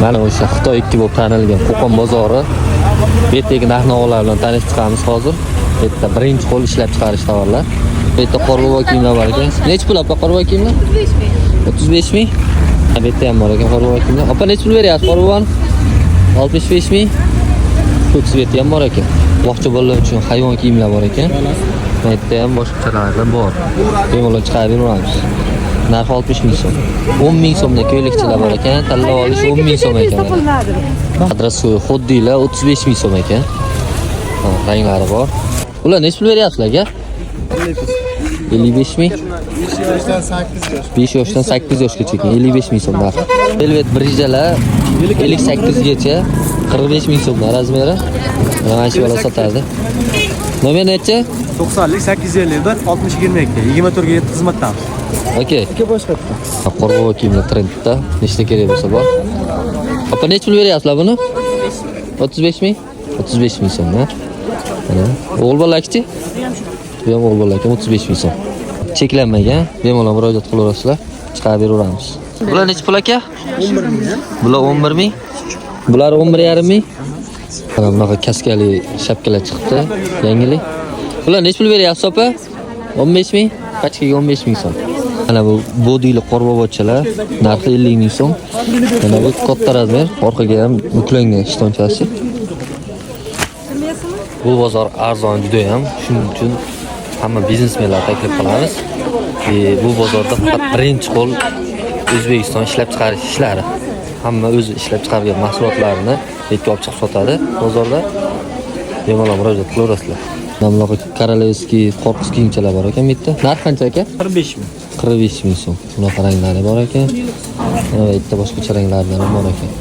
Mana o'sha Xitoy 2 bo'lib tanilgan Qo'qon bozori. Bu yerdagi narx-navolar bilan tanishib chiqamiz hozir. Bu yerda birinchi qo'l ishlab chiqarish tovarlar. Bu yerda qorbobo kiyimlar bor ekan. Nechi pul, opa, qorbobo kiyimlar? 35 ming. 35 ming. Ha, bu yerda ham bor ekan qorbobo kiyimlar. Opa, nechi pul beryapsiz qorboboni? 65 ming. Ko'k цвет i ham bor ekan. Bog'cha bolalar uchun hayvon kiyimlar bor ekan. Bu yerda ham boshqachalar bor. Bemalol chiqarib beraveramiz. Narxi 60 ming so'm. 10 ming so'mda ko'ylakchalar bor ekan. Tanlab olish 10 ming so'm ekan. Topilmadi. Подростковый hoddiylar 35 ming so'm ekan. Ha, ranglari bor. Ular nechi pul beryapsizlar, aka? 55 ming. 5 yoshdan 8 yosh. 5 yoshdan 8 yoshgacha ekan, 55 ming so'm narxi. Velvet brijalar 58 gacha 45 ming so'm размер i. Mana shu bola sotadi. Nomer nechi? 90lik 851 60 22 24 ga 7 xizmatdamiz. Okey. Aka, boshqa. Qorbobo kiyimlar trendda. Nechta kerak bo'lsa bor. Opa, nechi pul beryapsizlar buni? 35 ming? 35 ming so'm, ha? Mana. O'g'il bolakichi? Bu ham o'g'il bola ekan, 35 ming so'm. Cheklanmagan. Bemalol murojaat qilaverasizlar. Chiqarib beraveramiz. Bular nechi pul, aka? 11 ming. Bular 11 ming. Bular 11,5 ming. Mana bunaqa kaskali shapkalar chiqibdi, yangilik. Bular nechi pul beryapsiz, opa? 15 ming. Pachkaga 15 ming so'm. Mana bu bodiyli qorbobochalar narxi 50 ming so'm. Mana bu katta размер, orqaga ham buklangan ishtonchasi. Bu bozor arzon juda ham, shuning uchun hamma biznesmenlar taklif qilamiz. Bu bozorda faqat birinchi qo'l O'zbekiston ishlab chiqarish ishlari. Hamma o'zi ishlab chiqargan mahsulotlarini bu yerga olib chiqib sotadi bozorda. Bemalol murojaat qilaverasizlar. Mana bunaqa королевский qorqiz kiyimchalar bor ekan bu yerda. Narxi qancha, aka? 45 ming. 45 ming so'm. Bunaqa ranglari bor ekan. Mana bu yerda boshqacha ranglardan ham bor ekan.